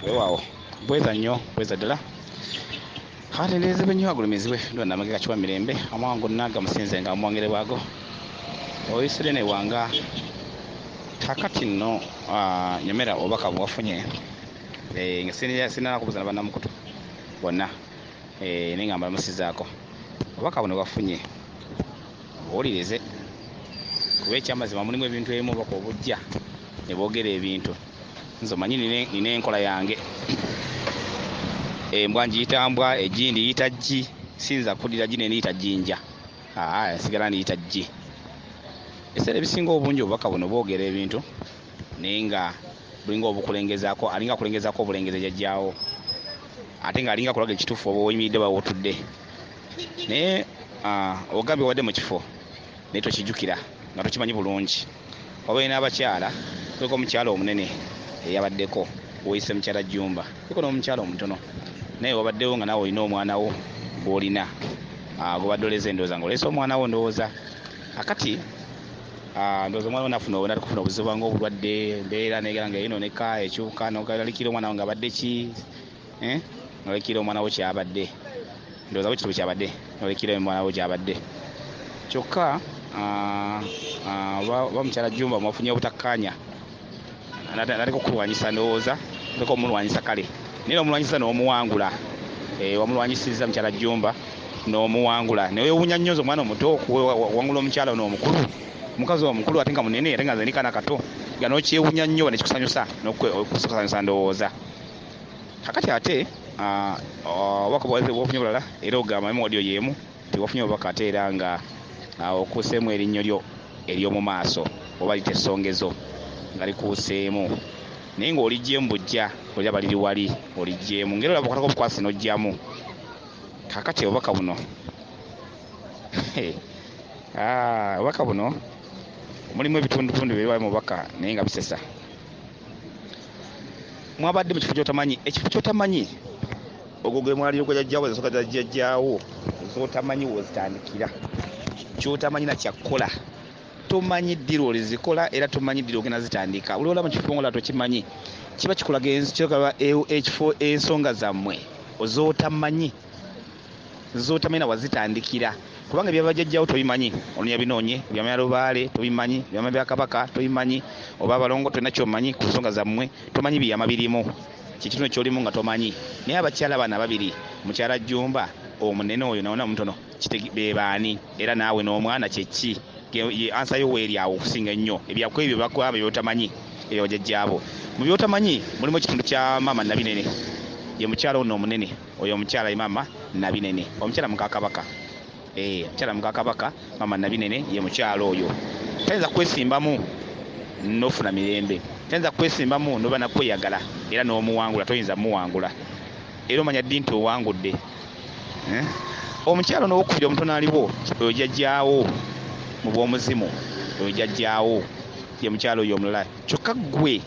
Weewaawo, bweza nnyo, bweza ddala. Atenderezebwe nnyo, agulumizibwe ndonda amagega kiwa mirembe, amawanga gonna gamusinze nga amuwangire bwago. Oyisire ne wanga kakati nno nyomera obubaka bwewafunye nga sinala kubuuza na bannamukutu bonna, naye nga mbalamusizaako. Obubaka buno bwafunye obuwulirize, kuba ekyamazima mulimu ebintu ebimu obubaka obujja ne boogera ebintu. Nze omanyi nina enkola yange, embwa ngiyita mbwa, eggi ndiyita ggi, siyinza kuddira ggi ne ndiyita jjinja, nsigala ndiyita ggi. Ebiseera ebisinga obungi obubaka buno bwogera ebintu naye nga bulinga obukulengezaako, alinga akulengezaako obulengeze jjajjaawo, ate ng'alinga akulaga ekituufu oba oyimiridde oba w'otudde. Naye ogambye obadde mu kifo naye tokijjukira nga tokimanyi bulungi. Wabaire n'abakyala, kuliko omukyala omunene eyabaddeko weeyise mukyala Jjumba, kuliko n'omukyala omutono naye wabaddewo nga naawe olina omwana wo gw'olina, gw'obadde oleze, ndowooza ng'oleese omwana wo ndowooza. Akati ndowooza omwana wo n'afuna n'akufuna obuzibu ng'obulwadde, embeera n'egera nga eyonooneka, ekyuka, n'ogalikira omwana wo ng'abadde ki, n'olekera omwana wo ky'abadde, ndowooza bwe kityo bwe kyabadde, n'olekera omwana wo ky'abadde. Kyokka oba mukyala Jjumba mwafunye obutakkaanya, n'atandika okukulwanyisa ndowooza, n'atandika omulwanyisa kale, naye n'omulwanyisa n'omuwangula. Wamulwanyisizza mukyala Jjumba n'omuwangula. Naye weewuunya nnyo nze omwana omuto okuwangula omukyala ono omukulu, omukazi omukulu ate nga munene ate nga nze ndi kaana kato, nga n'okyewuunya nnyo ne kikusanyusa, n'okusanyusa ndowooza. Kakati ate obubaka bw'ofunye bulala, era ogamba mu audio y'emu nti wafunye obubaka ate era nga okuuseemu erinnyo lyo ery'omu maaso oba liyite essongezo nga likuuseemu, naye ng'oliggyeemu buggya, oliraba liri wali oliggyeemu ng'era olaba okwatako obukwasi n'oggyamu. Kaakati obubaka buno obubaka buno mulimu ebitundutundu bye bali mu bubaka naye nga bisesa. Mwabadde mu kifo ky'otamanyi, ekifo ky'otamanyi ogwo gwe mwaliro gwa jjajjaawo, ensonga za jjajjaawo z'otamanyi w'ozitandikira, ky'otamanyi na kyakkola, tomanyi ddi lw'olizikola era tomanyi ddi lw'ogenda zitandika. Buli lw'olaba mu kifo ng'olaba tokimanyi, kiba kikulaga ekifo ensonga zammwe z'otamanyi, z'otamanyi na wazitandikira, kubanga ebya bajjajjaawo tobimanyi, onoonya binoonye, ebyama bya lubaale tobimanyi, ebyama bya kabaka tobimanyi, oba abalongo tolina ky'omanyi ku nsonga zammwe, tomanyi biyama birimu, kye kitundu ky'olimu nga tomanyi. Naye abakyala bano ababiri, mukyala Jjumba omunene oyo nawe omutono be baani, era naawe n'omwana kye ki? Ye ansa yo weeri awo okusinga ennyo ebyakwo ebyo bakugamba by'otamanyi ebya bajjajjaabo. Mu by'otamanyi mulimu ekitundu kya maama Nabinene, ye mukyala ono omunene, oyo omukyala ye maama Nabinene, omukyala muka kabaka. Omukyala muka kabaka maama Nabinene ye mukyala oyo. Tayinza kwesimbamu n'ofuna mirembe, tayinza kwesimbamu n'oba nakweyagala era n'omuwangula, toyinza muwangula. Era omanya ddi nti owangudde. Omukyala ono owokubiri omutono aliwo, oyo jjajjaawo mu bw'omuzimu, oyo jjajjaawo ye mukyala oyo omulala. Kyokka ggwe,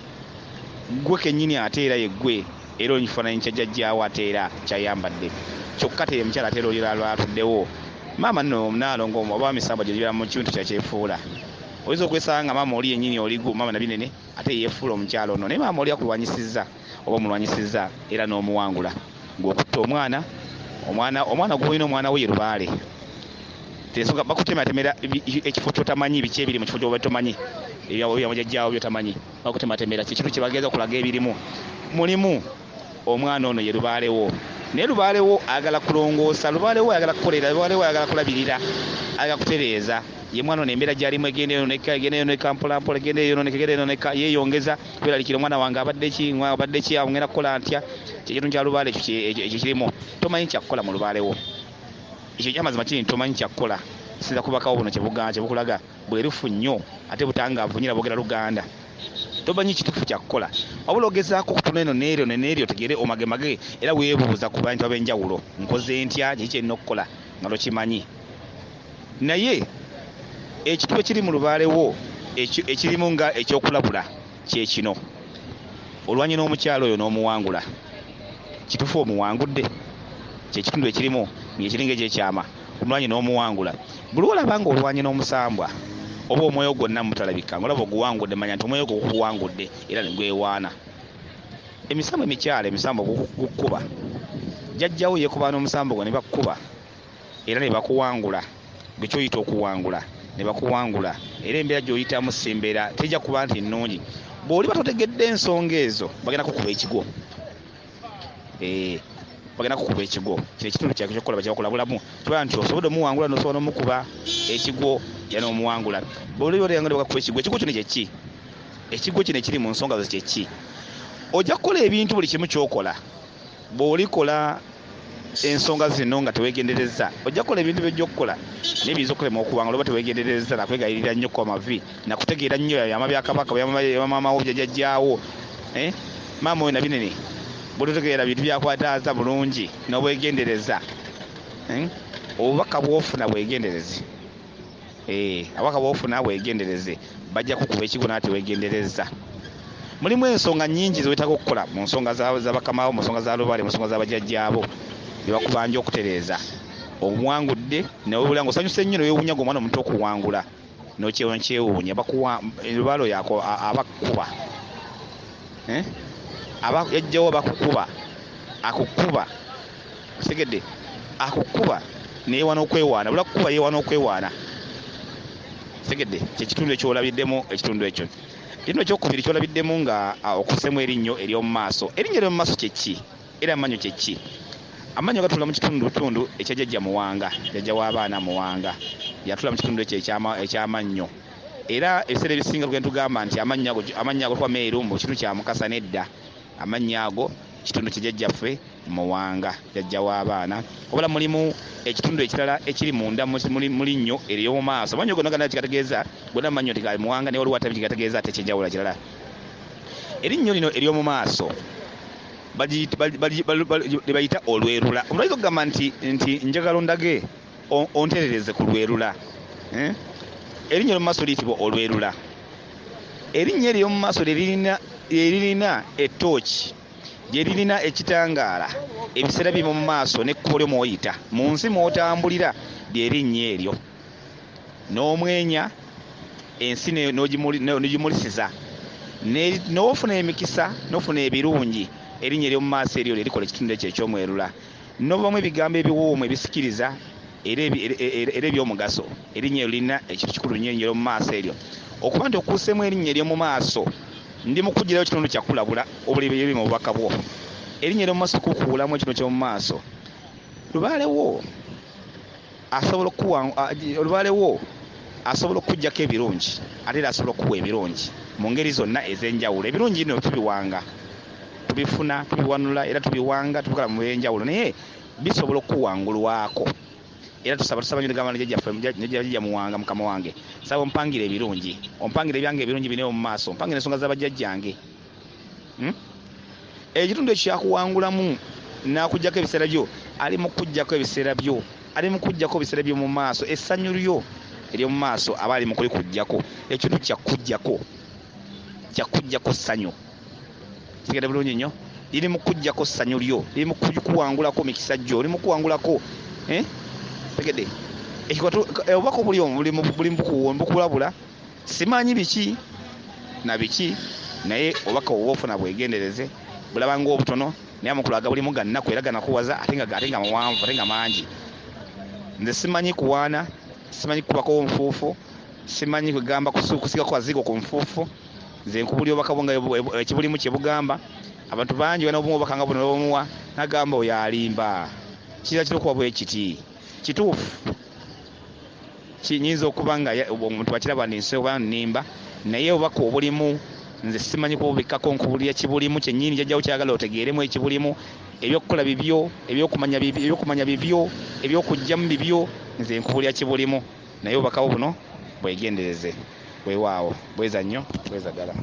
ggwe kennyini ate era ye ggwe, era oli kifaananyi kya jjajjaawo ate era ky'ayambadde. Kyokka te ye mukyala ate era oli lwatuddewo. Maama nno Nnaalongo oba misambwa gye gibeera mu kintu kya kyefuula. Oyinza okwesanga nga maama oli yennyini oli maama Nabinene ate yeefuula omukyala ono, naye maama oli akulwanyisizza oba omulwanyisizza era n'omuwangula. Ng'okutte omwana, omwana gw'olina omwana we ye lubaale. Ensonga bakutematemera ekifo ky'otamanyi, biki ebiri mu kifo ky'oba tomanyi, ebya bajjajjaawo by'otamanyi, bakutematemera kye kintu kye bageza okulaga ebirimu. Mulimu omwana ono ye lubaalewo, naye lubaalewo ayagala kulongoosa, lubaalewo ayagala kukolera, lubaalewo ayagala kulabirira, ayagala kutereeza. Ye mwana ono embeera gy'alimu egenda eyonooneka, egenda eyonooneka mpola mpola, egenda eyonooneka, egenda eyonooneka, yeeyongeza kweraliikirira omwana wange abadde ki, abadde ki, awo ngenda kukola ntya? Kye kintu kya lubaale ekyo ekyo kirimu. Tomanyi kya kukola mu lubaalewo. Ekyo ekyamazima kiri nti tomanyi kya kukola. Sinza kubakawo buno kye bukulaga bwerufu nnyo ate butangaavu nnyo era boogera Luganda. Tomanyi kituufu kya kukola, wabula ogezaako okutuna eno n'eri n'eri otegeere omagemage, era weebuuza ku bantu ab'enjawulo, nkoze ntya, kiki kye nnina okukola nga tokimanyi. Naye ekintu ekiri mu lubaalewo ekirimu nga ekyokulabula kye kino: olwanye n'omukyala oyo n'omuwangula, kituufu omuwangudde, kye kitundu ekirimu ng'ekiringa ekyekyama, omulwanye n'omuwangula. Buli lw'olaba ng'olwanye n'omusambwa oba omwoyo gwonna mutalabika ng'olaba oguwangudde, manya nti omwoyo gwo gukuwangudde era ne gwewaana. Emisambo emikyala, emisambo gukkuba. Jjajjawo yeekuba n'omusambo gwe ne bakkuba era ne bakuwangula, gwe kyoyita okuwangula ne bakuwangula, era embeera gy'oyitamu si mbeera tejja kuba nti nnungi. Bw'oliba totegedde ensonga ezo, bagenda kukuba ekigwo. Bagenda kukuba ekigwo. Kino ekitundu kyake ky'okukola bakyabakola bulamu. Kiba nti osobodde omuwangula n'osobola n'omukuba ekigwo era n'omuwangula. Bw'oliba otegedde bakakuba ekigwo, ekigwo kino kye ki? Ekigwo kino ekiri mu nsonga zo kye ki? Ojja kukola ebintu buli kimu ky'okola. Bw'olikola ensonga zino nga teweegenderezza, ojja kukola ebintu by'ojja okukola naye biyinza okukulema okuwangula oba teweegenderezza nakwegayirira nnyo kuba mavi nakutegeera nnyo byama bya Kabaka, byama maama wo, byajjajjaawo, maama oyo na binene. Bw'ototegeera bintu byakwataaza bulungi n'obwegendereza, obubaka bw'ofuna bwegendereze. Obubaka bw'ofuna bwegendereze, bajja kukuba ekigwo naye teweegenderezza. Mulimu ensonga nnyingi ze weetaaga okukola mu nsonga za bakama bo, mu nsonga za lubaale, mu nsonga za bajjajjaabo bye bakubanja okutereeza. Omuwangudde newewulira ng'osanyuse nnyo, newewuunya gwe omwana omuto okuwangula, n'okyewuunya bakuwa lubaale oyo abakuba. Yajjawo abakukuba, akukuba, okitegedde, akukuba neyeewaana okwewaana, buli akukuba yeewaana okwewaana. Okitegedde, kye kitundu eky'olabiddemu ekitundu ekyo. Ekitundu ekyokubiri ky'olabiddemu nga okusemu erinnyo ery'omu maaso. Erinnyo ery'omu maaso kye ki? Era amannyo kye ki? Amannyo gatuula mu kitundutundu ekya jjajja Muwanga, jjajja w'abaana Muwanga. Yatuula mu kitundu ekyo eky'amannyo. Era ebiseera ebisinga tugenda tugamba nti amannyo ago kuba meeru mu kitundu kya Mukasa nedda. Amannyo ago kitundu kya jjajjaffe Muwanga, jjajja w'abaana. Wabula mulimu ekitundu ekirala ekiri munda mu linnyo ery'omu maaso. Amannyo gonna gonna kikategeeza gonna amannyo nti ga Muwanga, naye waliwo ate kikategeeza ate ekyenjawulo kirala. Erinnyo lino ery'omu maaso lye bayita olwerula. Omuntu ayinza okugamba nti njagala ondage onterereze ku lwerula. Erinnyo ery'omu maaso liyitibwa olwerula. Erinnya ery'omu maaso lye lirina ettooki, lye lirina ekitangaala, ebiseera bye mu maaso n'ekkubo lyo mw'oyita, mu nsi mw'otambulira, lye linnya eryo. N'omwenya ensi n'ogimulisiza, n'ofuna emikisa, n'ofuna ebirungi. Erinnya ery'omu maaso eryo lye likola ekitundu ekyo eky'omwerula. N'ovamu ebigambo ebiwoomu ebisikiriza era eby'omugaso. Erinnya eryo lirina ekintu kikulu nnyo, erinnya ery'omu maaso eryo. Okuba nti okuuseemu erinnya ery'omu maaso, ndi mu kuggyirayo kitundu kya kulabula obuli biri mu bubaka bwo. Erinnya ery'omu maaso kukuulamu ekintu ky'omu maaso. Lubaalewo asobola okuwa, lubaalewo asobola okuggyako ebirungi, ate era asobola okuwa ebirungi mu ngeri zonna ez'enjawulo. Ebirungi bino tubiwanga, tubifuna, tubiwanula era tubiwanga, tubikola mu byenjawulo, naye bisobola okuwangulwako. Era tusaba nnyo gamba jjajjaffe, jjajja Muwanga, mukama wange, nsaba ompangire ebirungi, ompangire ebyange ebirungi bine mu maaso, ompangire ensonga z'abajjajjange. Ekitundu ekyo kyakuwangulamu n'akuggyako ebiseera byo, ali mu kuggyako ebiseera byo, ali mu kuggyako ebiseera byo mu maaso, essanyu lyo ery'omu maaso aba ali mu kulikuggyako. Ekintu kyakuggyako, kyakuggyako ssanyu. Kitegedde bulungi nnyo. Liri mu kuggyako ssanyu lyo, liri mu kuwangulako mikisa gyo, liri mu kuwangulako, Tegedde. Obubaka obuli omwo buli mu bukulabula, simanyi biki na biki, naye obubaka obwo ofuna bwegendereze, bulaba ng'obutono, naye amakulu agabulimu ga nnaku era ganakuwaza, ate nga mawanvu, ate nga mangi. Nze simanyi kuwaana, simanyi kukubako nfuufu, simanyi kugamba kusigako kazigo ku nfuufu. Nze nkubulira obubaka bwo nga ekibulimu kye bugamba. Abantu bangi balina obumu obubaka nga buno ne bamuwa, n'agamba oyo alimba. Kiyinza kitya okuba bwe kiti? Kituufu. Kiyinza okuba nga omuntu akiraba nti nsobola nnimba, naye obubaka obulimu nze simanyi kububikkako, nkubulira kibulimu kyennyini. Jjajjawo ky'ayagala otegeeremu ekibulimu. Ebyokukola bibyo, ebyokumanya bibyo, ebyokuggyamu bibyo, nze nkubulira kibulimu. Naye obubaka bwo buno bwegendereze. Weewaawo, bweza nnyo, bweza ddala.